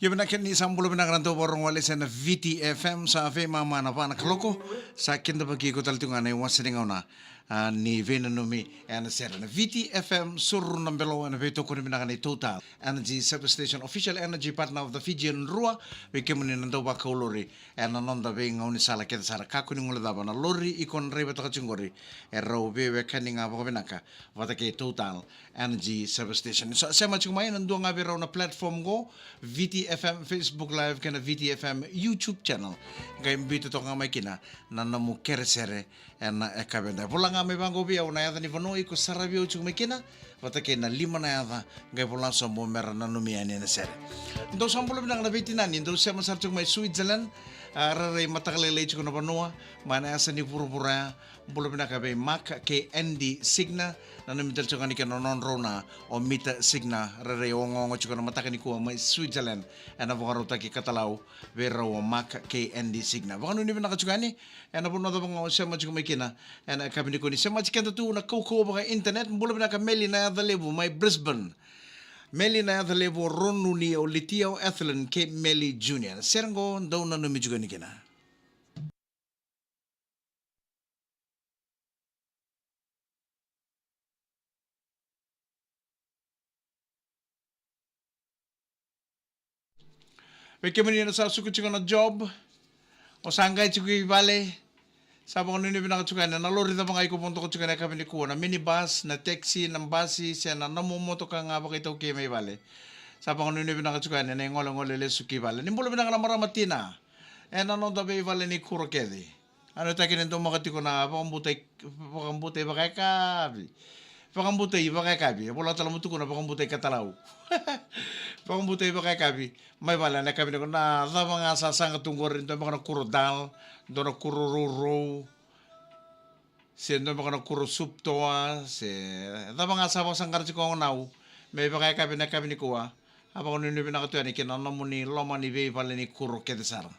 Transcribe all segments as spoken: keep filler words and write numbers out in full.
Io vinaka, ni sa bula vinaka na dau vakarorogo wale se na Viti F M, sa veimama na va na kaloko. Sa kidavaki iko tale tu ga na iwase ni gauna, a, ni veinanumi ena sere na Viti F M, Suru na Belo, ena veitokoni vinaka nei Total Energy Service Station, official energy partner of the Fijian Drua. Vei kemuni na dau vakaulori ena noda veigaunisala kece sara, kakua ni guilecava, na lori iko na draivataka tiko qori, e rau veiwekani ga vakavinaka vata kei Total Energy Service Station. So, sema tiko mai, na dua ga vei rau na platform qo, Viti F M Facebook Live kei na Viti F M YouTube channel. Qai biuta toka ga mai kina na nomu keresere ena yakavi edaidai. Vola ga mai vaqo vei au na yaca ni vanua iko saravi au tiko mai kina, vata kei na lima na yaca, qai vola sobu me ra nanumi yani ena sere. Dou sa bula vinaka na veitinani, dou sema sara tiko mai Switzerland, a, rairai mataka lailai tiko na vanua, mai na yasa ni vuravura ya, bula vinaka vei Mark kei Andy Signa, nanumi tale tiko ga ni kena nodrau na o Mita Signa, rairai ogaoga tiko na mataka nikua mai Switzerland, ena vakarautaki katalau vei rau o Mark kei Andy Signa. Vakanuinui vinaka tiko yani, ena vanua cava ga o sema tiko mai kina, ena yakavi nikua ni sema tiko keda tu na kaukauwa vaka internet, bula vinaka Meli na yaca levu mai Brisbane. Meli na yaca levu o Ronu ni o Litia o Ethelyn kei Meli Junior. Sere qo dou nanumi tiko yani kina. Vei kemuni na sa suka tiko na job, o sa qai tiko i vale, sa vakanuinui vinaka tiko yani na lori cava ga iko vodoka tiko yani yakavi nikua, na minibus, na taxi, na basi, se na nomu motoka ga vakaitaukei mai vale. Sa vakanuinui vinaka tiko yani na igolegole lesu ki vale. Ni bula vinaka na marama Tina. Ena noda veivale ni kuro kece. A nuitaki ni dou maka tiko na vakabutai, vakabutai vakayakavi. Vakabutai vakayakavi. E vola tale mo tukuna vakabutai katalau. Vakabutai vakayakavi. Mai vale na yakavi nikua, na cava ga sa saga tu qori, dua maka na kuro dal, dua na kuro rourou, se dua maka na kuro sup toa, se cava ga sa vakasaqara tiko o gonau. Me vakayakavi na yakavi nikua. A vakanuinui vinaka tu yani kina nomuni loma ni veivale ni kuro kece sara.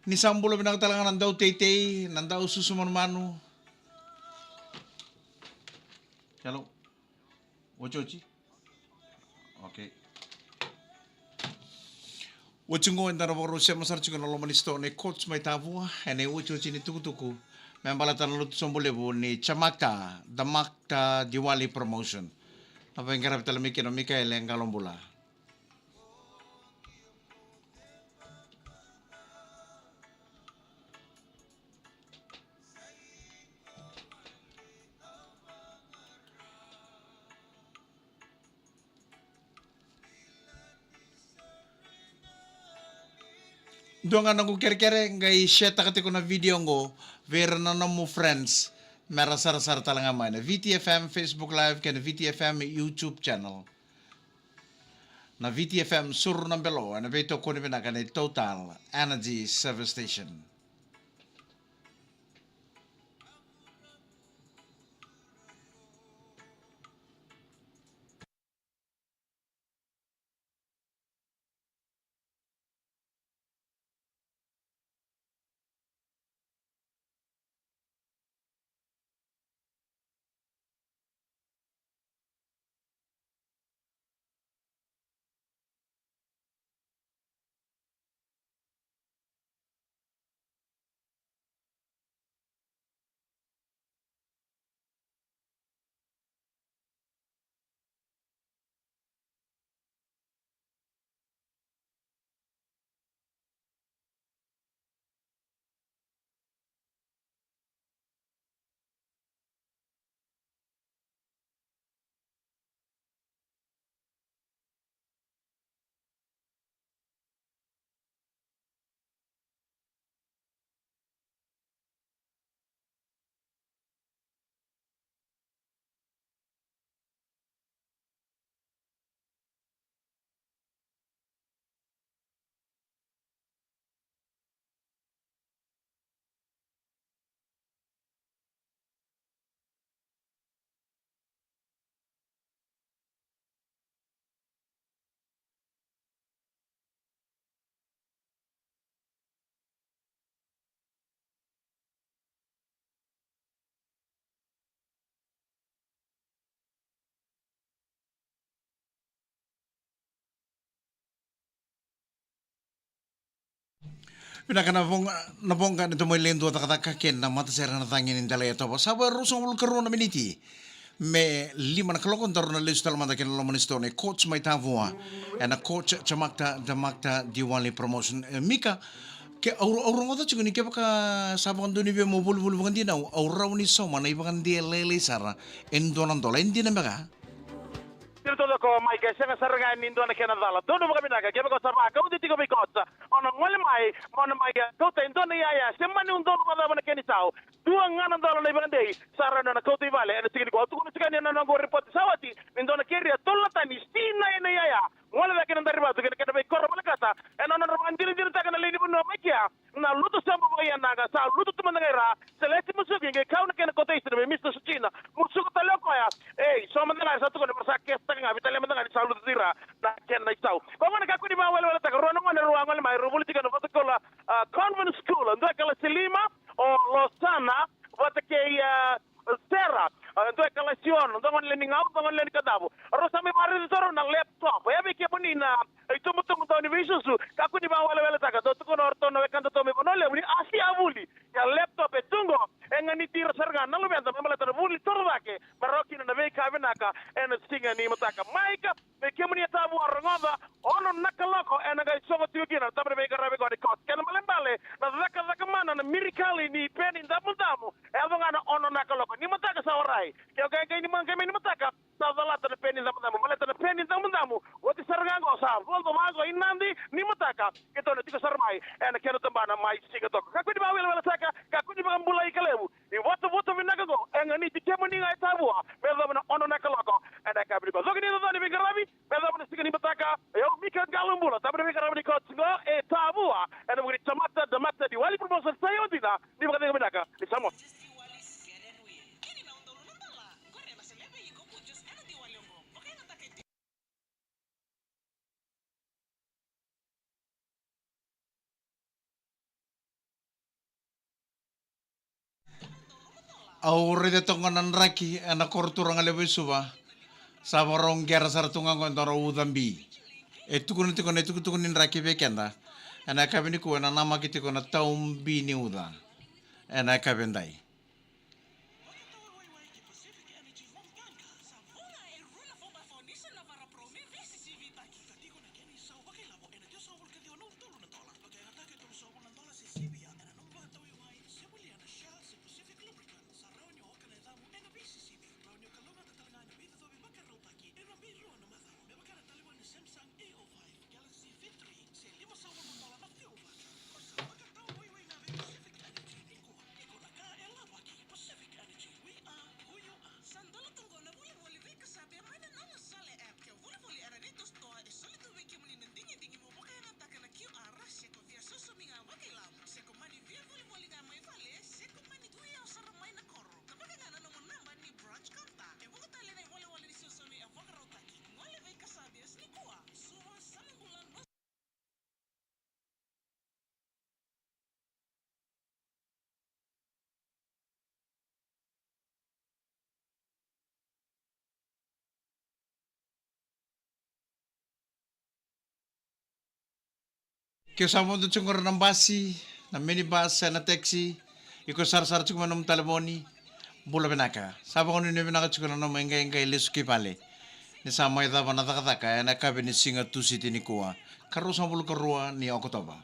Ni sa bula vinaka tale ga na dauteitei, na daususu manumanu. Hello. Otioti. Okay. Oti qo eda na vakarau sema sara tiko na loma ni sitoa nei Courts mai Tavua ena iotioti ni tukutuku me baleta na lotu sobu levu ni Chamakta, Damakta Diwali Promotion. Na veiqaravi tale mai kina o Mikaele Qalobula. Dua ga noqu kerekere, qai share-taka tiko na video qo vei ira na nomu friends, me ra sarasara tale ga mai na V T F M Facebook Live kei na V T F M YouTube channel. Na V T F M Suru na Belo, ena veitokoni vinaka nei Total Energy Service Station. Vinaka na voqa, na voqa ni domo i le dua cakacaka kei na matasere na cagi ni dela e tovo. Sa vo e ruasagavulu ka rua na miniti me lima na kaloko, daru na lesu tale mada kei na loma ni sitoa na coach mai Tavua. E na coach Jamakta, Jamakta Diwali Promotion. E, Mika, ke au, au rogoca tiko ni kevaka sa vakadonui vei au mo volivoli vakadinau, au rawa ni sauma na ivakadewa lailai sara e dua na dola. E dina beka? Tiro taucoko mai ke sega sara ga ni dua na kena cala. Donu vakavinaka, kevaka o sa vakauti tiko vei coach, o na gole mai, mo na mai, a, kauta e dua na iyaya, se mani udolu vakacava na kena isau. Dua ga na dola na ivakadei, sa rawa ni o na kauta i vale e na siga nikua. Au tukuna tiko yani e na noqu ripoti sa oti ni dua na keria tolu na tani, sinai na iyaya. Gole cake na dari vatu kei na kena veikoro volekata e na nodra vakadinadinataka na lewe ni vanua mai kea. Na lutu sobu vakaianaqa, sa lutu tu mada ga i ra. Celeste Musuki qai kau na kena quotation vei Mister Sucina. Musuka tale o koya. Ei, so mada ga era sa tukuna me ra sa kesitaka ga, veitalia mada ga ni sa lutu tu i ra na kena isau. Ko gona, kakua ni vakaweleweletaka, rua na gone rau a gole mai, rau vuli tiko na Vatukoula, a, Convent School, dua e kalasi lima, o Losana vata kei, a, Sera, a, dua e kalasi ono, dua gone lewe ni Gau, dua gone lewe ni Kadavu. Rau sa mai vakaraici tiko rau na laptop. E a vei kemuni na itubutubu dau ni veisusu, kakua ni vakaweleweletaka, dau tukuna o ratou na wekadatou mai Vanua Levu ni a sia vuli. Ia laptop e tu qo, e ganiti ira sara ga na luveda me baleta na vuli toro cake me rawa kina na veika vinaka e na siga ni mataka. Mai ka, vei kemuni e Tavua, rogoca, ono na kaloko e na qai sogo tiko kina na tabana ni veiqaravi qo ni coach. Kena ibalebale, na cakacaka mana na mirikali ni peni damudamu e yaco ga na ono na kaloko ni mataka sa warai. Ke o qai qai ni ma-, qai mai ni mataka, sa calata na peni damudamu. Baleta na peni damudamu, oti sara ga qo, sa vodo vaqo i Nadi ni mataka. Keitou na tiko sara mai e na kena tabana mai Sigatoka. Kakua ni vakaweleweletaka, kakua ni vakabulai ka levu. Ni votovoto vinaka qo e ganiti kemuni ga e Tavua me yacova na ono na kaloko e na yakavi nikua. Coki ni coconi veiqaravi me yacova na siga ni mataka. O yau Mika Qalobula, tabana ni veiqaravi ni coach qo e Tavua, e na vuku ni Jamakta, Jamakta Diwali Promotion. Sa i oti na, ni vakacegu vinaka, ni sa moce. Au raica toka ga na draki e na koro turaga levu e Suva. Sa vakarau qera sara tu ga qo e dua na uca bi. E tukuna tiko na itukutuku ni draki vei keda e na yakavi nikua, e na namaki tiko na tau bi ni uca e na yakavi edai. Vakatawa waiwai ki Pacific Energy Home Tanker. Sa vola e rua na four by four Nissan Navara Pro me veisisivitaki. Ka tiko na kena isau vakailavo e na ciwasagavulu ka ciwa na udolu na dola. Vakayagataka e tolusagavulu na dola se sivia e na nomu vakatawa wai se volia na Shell se Pacific Lubricant. Sa rawa ni o oka na yacamu e na veisisivi. Rawa ni o kalougata tale ga na veicocovi vakarautaki e na veirua na macawa. Me vaka na talevoni Samsung A O five, Galaxy V three, se limasagavulu na dola na fuel voucher. O sa vakatawa waiwai ga vei Pacific Energy. Nikua, iko na ka e lavaki. Pacific Energy, we are who you are. Sa dola tu qo na volivoli veikasavi mai na Nala Sale app. Ke o volivoli e na retail store, e soli tu vei kemuni na digidigi mo vakayagataka na Q R, se ko via sosomi ga vakailavo, se ko mani via volivoli ga mai vale, se ko mani tu yau sara mai na koro. Na vaka ga na nomu naba ni branch counter. E vuqa tale na iwalewale ni sosomi e vakarautaki. Gole veikasavi nikua. Suva sa na bula. Ke o sa vodo tiko qori na basi, na minibus, se na taxi, iko sarasara tiko mai nomu talevoni, bula vinaka. Sa vakanuinui vinaka tiko na nomu iqaiqai lesu ki vale. Ni sa mai cava na cakacaka e na yakavi ni siga Tusiti nikua, ka ruasagavulu ka rua ni Okotova.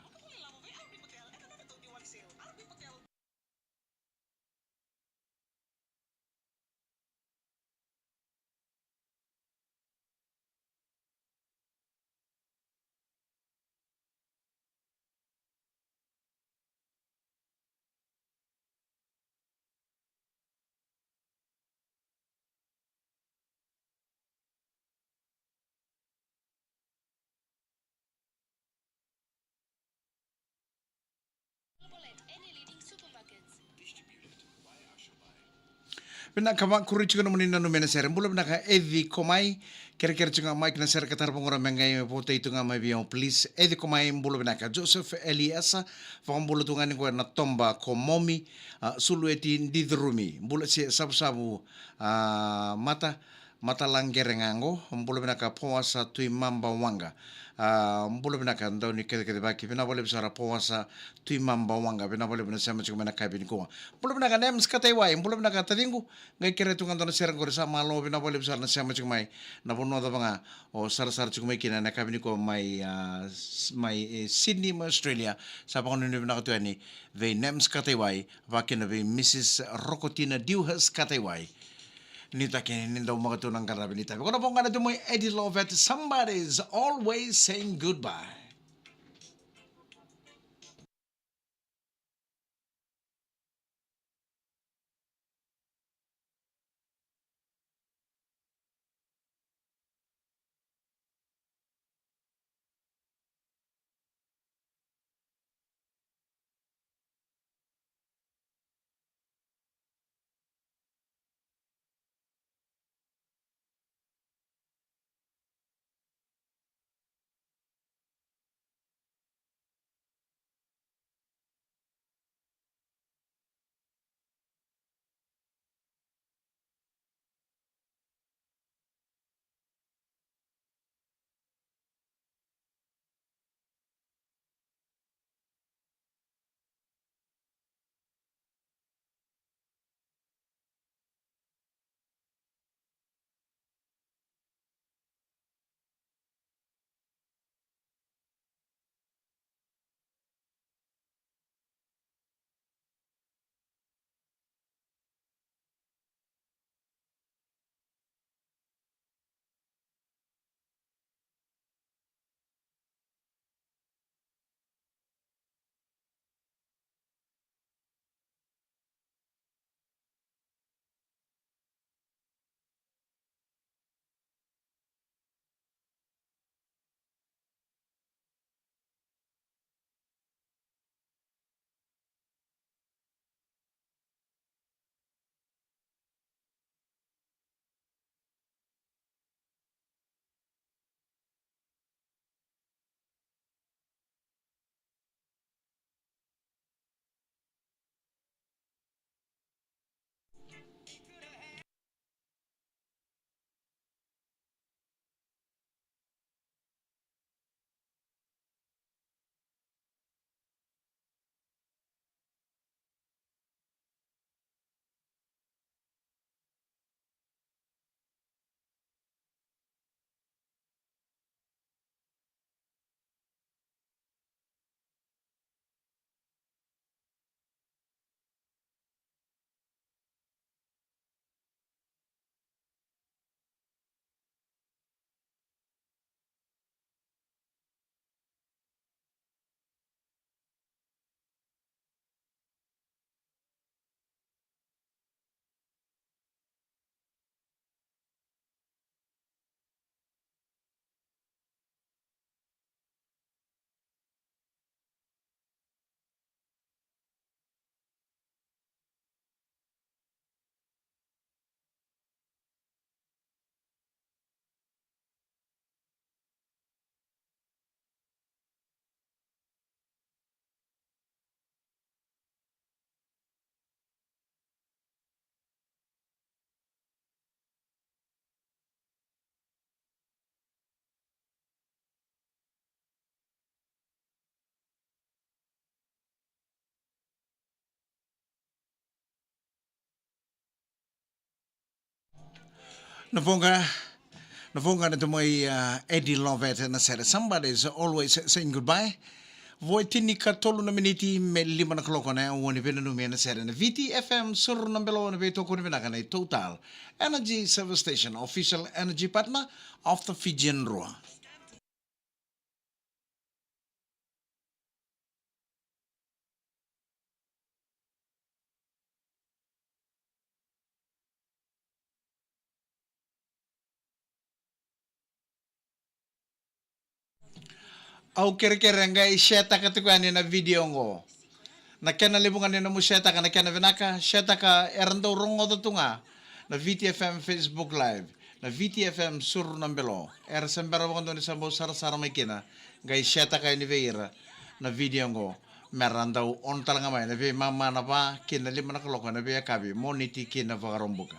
Vinaka, vakuri tiko nomuni nanumi na sere. Bula vinaka, Eci Komai. Kerekere tiko ga mai ki na sere ka tara vagura me qai votai tu ga mai vei au, please. Eci Komai, bula vinaka. Joseph Eliasa, vakabula tu ga ni koya na toba ko Momi, a, Sulueti Dicurumi. Bula se Savusavu, a, Mata. Matalaqere ga qo, bula vinaka Powasa Tui Maba Waqa. A, bula vinaka Dauni Kecekecevaki, vinaka vakalevu sara Powasa Tui Maba Waqa, vinaka vakalevu na sema tiko mai na yakavi nikua. Bula vinaka Nems Kataiwai, bula vinaka taciqu, qai kerea tu ga dua na sere qori sa malo, vinaka vakalevu sara na sema tiko mai. Na vanua cava ga o sarasara tiko mai kina na yakavi nikua mai, a, s-, mai, e, Sydney mai Australia. Sa vakanuinui vinaka tu yani vei Nems Kataiwai, vakakina vei Missus Rokotina Dewhurst Kataiwai. Ni taki ni dau maka tu na qaravi ni tavi. Ko na voqa na tu mai Eddie Lovett, somebody's always saying goodbye. Na voqa, na voqa na tamai, uh, Eddie Lovett na sere. Somebody's always saying goodbye. Vo e tinikatolu na miniti me lima na kaloko na aua ni veinanumi ena sere na V T F M Suru na Belo, na veitokoni vinaka nei Total Energy Service Station, official energy partner of the Fijian Drua. Au kerekere qai share-taka tiko yani na video qo. Na kena levu ga ni nomu share-taka, na kena vinaka, share-taka, era dau rogoca tu ga na V T F M Facebook Live, na V T F M Suru na Belo. Era se bera vakadua ni sa bau sarasara mai kina, qai share-taka yani vei ira na video qo, mera dau on tale ga mai na veimama na va ki na lima na kaloko na veiyakavi, Moniti ki na Vakaraubuka.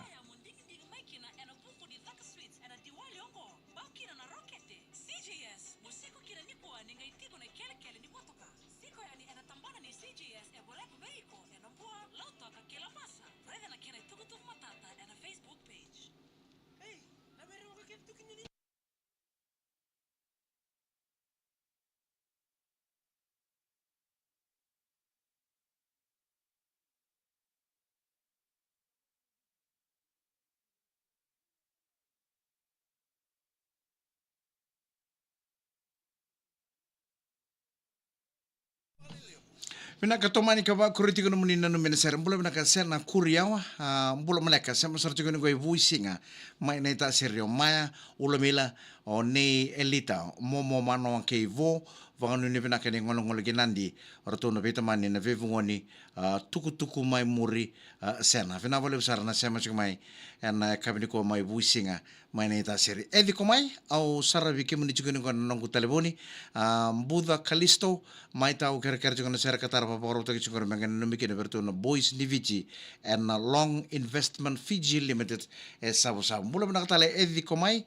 Vinaka, tomani ka vakuri tiko nomuni nanumi ena sere. Bula vinaka Sena Kuriawa, a, bula maleka, sema sara tiko ni qo i Vuisiga mai Naitasiri, o Maya Ulamila, o Nei Elita, Momo Manoa kei Vo, vakanuinui vinaka ni golegole ki Nadi, o ratou na veitamani na veivugoni, a, tukutuku mai muri, a, Sena. Vinaka vakalevu sara na sema tiko mai ena yakavi nikua mai Vuisiga mai Naitasiri. E tiko mai, au saravi kemuni tiko ni qo na noqu talevoni, a, Buca Kalisto, mai tau kerekere tiko na sere ka tara vakarautaki tiko me qai nanumi kina vei ratou na Boys ni Viti ena Long Investment Fiji Limited e Savusavu. Bula vinaka tale e tiko mai,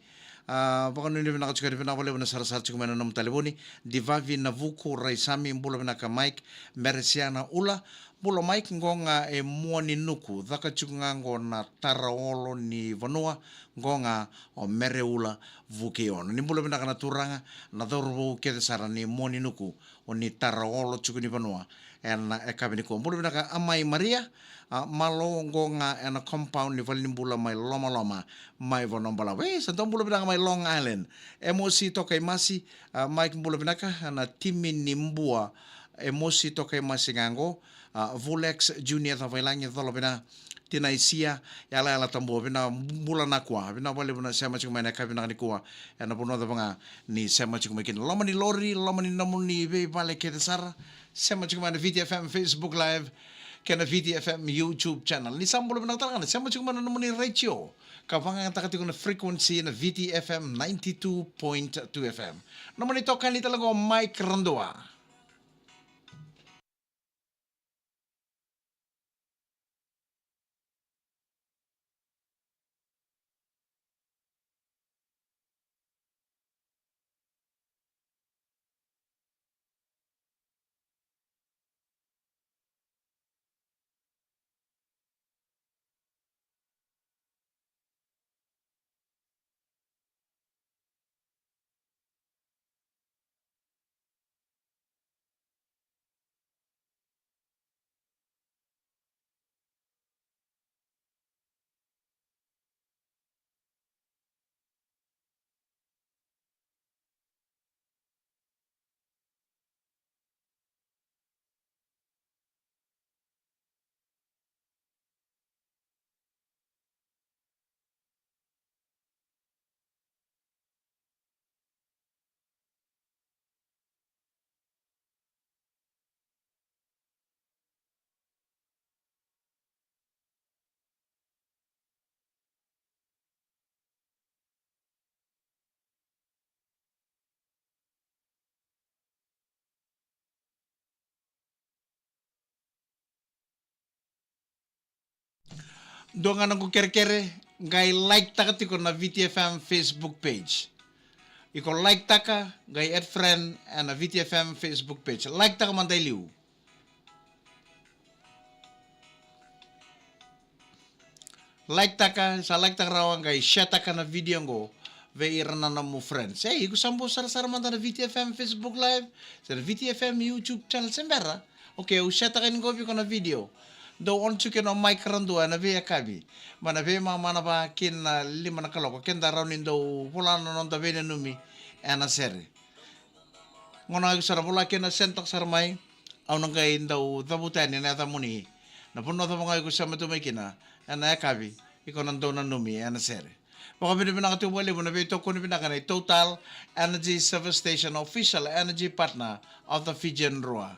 a, vakanuinui vinaka tiko, vinaka vakalevu na sarasara tiko mai na nomu talevoni. Divavi Navuku Raisami, bula vinaka Mike, Meresiana Ula, bula Mike, qo ga e Muaninuku, caka tiko ga qo na taraolo ni vanua, qo ga o Mereula Vukeiono. Ni bula vinaka na turaga, na cauravou kece sara ni Muaninuku, o ni taraolo tiko ni vanua ena yakavi nikua. Bula vinaka Amai Maria, a, Malo, qo ga ena compound ni valenibula mai Lomaloma, mai Vanuabalavu. E, sa dau bula vinaka mai Long Island. Emosi Tokaimasi, a, Mike bula vinaka, na timi ni Bua, Emosi Tokaimasi ga qo, a, Vulex Junior Cavailagi, Colovina, Tinaisia, Yalayala Tabua, vinaka bula Nakua, vinaka vakalevu na sema tiko mai na yakavi vinaka nikua, ena vanua cava ga ni sema tiko mai kina. Loma ni lori, loma ni nomuni veivale kece sara, sema tiko mai na Viti F M Facebook Live, kei na Viti F M YouTube channel. Ni sa bula vinaka tale ga na sema tiko mai na nomuni retio, ka vakayagataka tiko na frequency na Viti F M ninety-two point two F M. Nomuni tokani tale qo Mike Radua. Dua ga noqu kerekere, qai like taka tiko na Viti F M Facebook page. Iko like taka, qai add friend ena Viti F M Facebook page. Like taka mada e liu. Like taka, sa like taka rawa qai share taka na video qo vei ira na nomu friends. Ei, iko sa bau sarasara mada na Viti F M Facebook Live, se na Viti F M YouTube channel, se bera. Okay, au share taka yani qo vei iko na video. Dou on tiko kina o Mike Radua ena veiyakavi, mai na veimama na va ki na lima na kaloko, keda rawa ni dou vola na noda veinanumi ena sere. Gauna ga iko sa na vola kina, send taka sara mai, au na qai dau cavuta yani na yacamuni. Na vanua cava ga iko sema tu mai kina ena yakavi, iko na dau nanumi ena sere. Vakavinavinaka tiko vakalevu na veitokoni vinaka nei Total Energy Service Station, official energy partner of the Fijian Drua.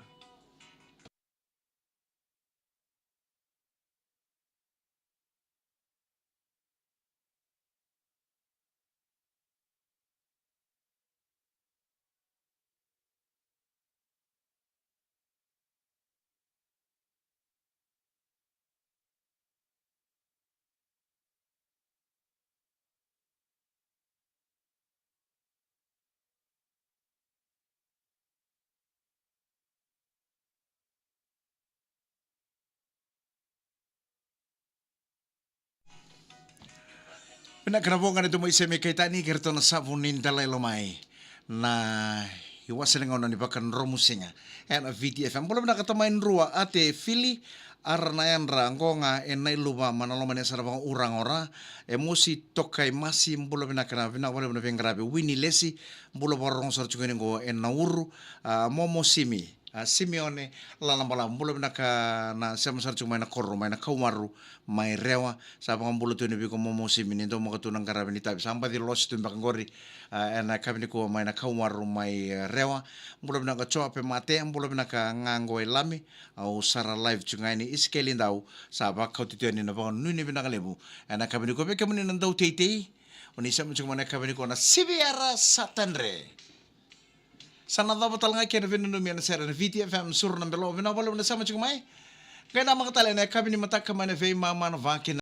Vinaka na voqa ni Tomai Semi Kaitani kei ratou na Savu ni Dalai Lomai. Na iwase ni gauna ni vakadromusiga ena V T F M. Bula vinaka Tomai Drua, Ate Fili, Ara na yadra qo ga e Nailuva, mai na loma ni yasana vakauraga o Ra. E Mosi Tokai Masi, bula vinaka, na vinaka vakalevu na veiqaravi. Wini Lesi, bula vakarorogo sara tiko yani qo e Nauru. A, Momo Simi, a, Simione Lalabalavu, bula vinaka, na sema sara tiko mai na koro, mai na Kauwaru, mai Rewa. Sa vakabula tu yani vei iko Momo Simi, ni dau maka tu na qaravi ni tavi. Sa baci losi tu beka qori, a, ena yakavi nikua mai na Kauwaru, mai, e, Rewa. Bula vinaka Joape Mate, bula vinaka ga qo e Lami. Au sara live tiko ga yani, Isikeli Dau, sa vakauti tu yani na vakanuinui vinaka levu ena yakavi nikua vei kemuni na dauteitei. O ni sema tiko mai na yakavi nikua na Siviera Satadre. Sa na cava tale ga kei na veinanumi ena sere na V T F M Suru na Belo, vinaka vakalevu na sema tiko mai. Qai namaka tale ena yakavi ni mataka mai na veimama na vaki